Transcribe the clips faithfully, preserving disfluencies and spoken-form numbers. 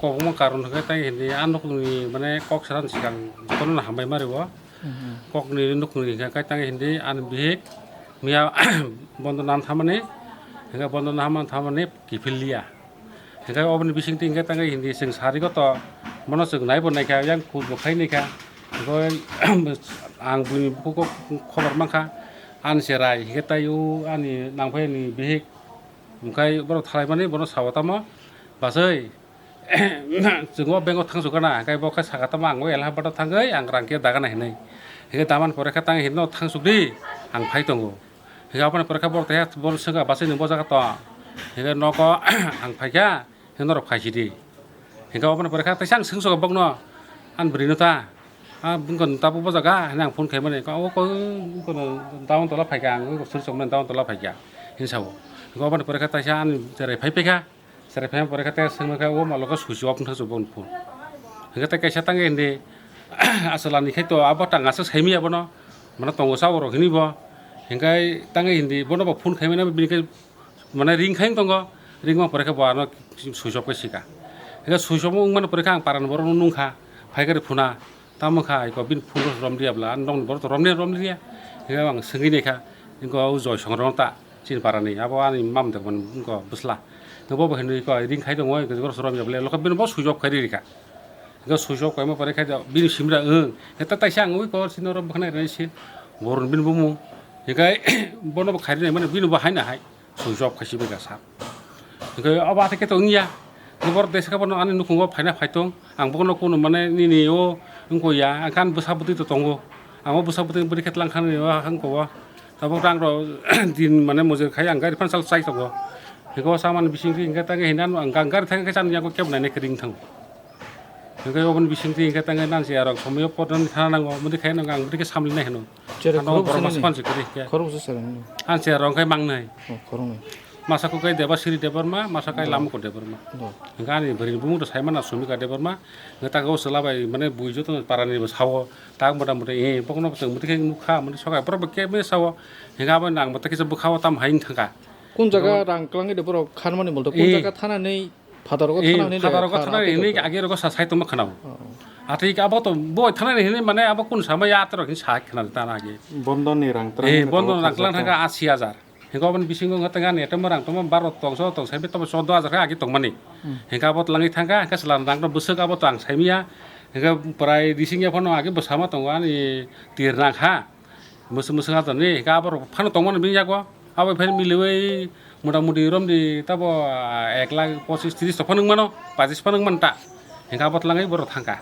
Kwbangma karon hwnkhe tei hindi a nukni mane kok sana sikang jotono hambai ma rwo. Mhm. Kokni nukni hwnkhe tei hindi ani bihik miya bondo nam thamani, hwnkhe bondo nam thamani kiphil liya. Hwnkhe oboni bisingtwi hwnkhe tei hindi chwng sari goto bono chwng naibo naikha, yang khujbo khai naikha. Hwnkhe ang buini bukugo khobor mankha, ani cherai hwnkhe tei o ani nangphai ni bihik. Hwnkhe borok thalaimani bono sao tamo, "Bachai, chwng o bank o thangsuk gana," hwnkhe bo khe saka tamo, "Ang o elha bata thangwi ang rang khe dagana," hinwi. Hwnkhe damani pore khe tang hinwi, "No thangsuk di, ang phai tongo." Hwnkhe aboni pore khe borok tei bono swngkha, "Bachai nwng bo jaga tong?" Hwnkhe, "Nogo ang phaikha, hwnkhe norok phaisidi." Hwnkhe aboni pore khe teisa ang swngsugo bokno, "Ani bwrwino ta, a bwngkha tabuk bo jaga?" hinwi ang phone khaimani, "O koi, down tola phaikha, ang suri chokmani down tola phaikha," hinwi sao. Hwnkhe aboni pore khe teisa ani cherai phai paikha. Cherai phaima pore khe tei swngma khe, "O malo khe switch off wng thang," swk boni phone. Hwnkhe tei kaisa tangwi hindi, "Achwla ni khai to abo tang aswk saimanya bono, mane tongo cha borok," hinwi bo. Hwnkhe tangwi hindi bono bo phone khaimani bini khe mane ring khai wng tongo, ringma pore khe bo ano switch off khe sika. Hwnkhe switch off wngmani pore khe ang parani borokno nungkha, phaikhe phuna. Tamo kha, iko bini phone rok romliya bla, nokni borok to romliya, romliya. Hingke ang swngwi naikha, iko o Joy Songrong ta, chini parani, abo ani mam de, iko bwsla. Bo bo hinwi iko ring khai tongo, iko borok romya bla, lokho bini bo switch off khai rikha. Iko switch off kaima pore khai bini simra, wng. Heta taisa ang ui kor sino ro bwkhwnai rani si, borok bini bumung. Hikai bono bo khai rinai mani, bini bo haina hai. Sujok khaisi bai kha sak. Hingke obo atha khe to wngya. Borok desa khe bono ani nukhungo phaina phai tong. Ang bono kunu mane nini o wngkho ya. Ang khe ani bwsa bwtwi to tongo. Ang o bwsa bwtwi bwrwi khe tlang kha nini o wngkho o. Tabuk rang rok din mane mojor khai ang gari phan sal chai tongo. Hingke o samani bising khe hingke ta khe hina ang gari thang khe chani yago kebo nainai khe ring thango. Hingke oboni bising twi hingke ta khe nansi arok somoi o podoni thana nango. Mudi khai nango ang bwrwi khe samli nai hino. Chwrai ano khoroksa borok nini? Masa pansi kwrwi khe. Khoroksa chwrai nini? Ang se rong khai mangnai. Oh, khoroknwi. Masa kok kai Debasiri Debbarma, masa kai Lamukho Debbarma. Oh. Hingke ani bwrwi bumung to saimana Sumika Debbarma. Hingke ta khe o chwla bai mane bui joto parani bo sao. Ta mota mota e bokno bo chwng mothe khe nukha mane sokai borok bo kebengwi sao. Hingke abo nang mothe kisa bwkhao tam hai wng thangkha. Kun jaga rang kwlangwi de borok khanmani molto kun jaga thanani Phataro Eh, thana hwnwi le phataro kha thana tei hwnwi age rogo sa sai tongma khwnao. Oh. Atwi abo to bo thana hwnwi mane abo kun sama ya atro hwnwi sa khwna tana age. Bondoni rang Eh, twrang bondo thangka asi hajar. Hingke oboni bisingo wngkha tongkha ani A T M rang tongma baro tongso tong sai tongma choddo hajar khe age tongmani. Hmm. Hingke abo twlangwi thangkha, hingke chwla rang no bwswk abo to ang saimanya. Hingke prai rising ya phano age bwsama tongo ani tir nang kha. Mwswk mwswk hajar ni hingke abo rok phano tongmani bini yago. Abo phai miliwi mota moti romdi tabo, ah, ek lakh pochis tris to phano wngmano, pachis phano wngmano ta. Hingke abo twlangwi borok thangkha.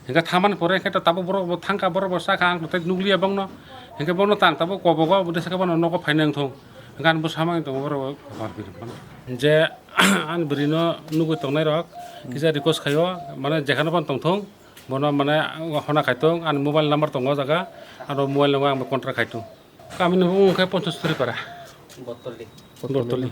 Hingke thamani pore khe to tabuk borok bo thangkha, borok bo sakha, ang tei nukliya bongno. Hingke bono tang tabuk kobogo, bo desa bono nogo phainai wngthong. Hingke ani bwsa mani tongo borok bo. Je ani bwrwino nugwi tongnai rok, kisa request khaio, mane jekhano phano tongthong, bono mane hona khaitong, ani mobile number tongo o jaga, ano mobile number ang contact khaitong. Kamini bumung khe Ponchoshwari para. Botoli. Botoli.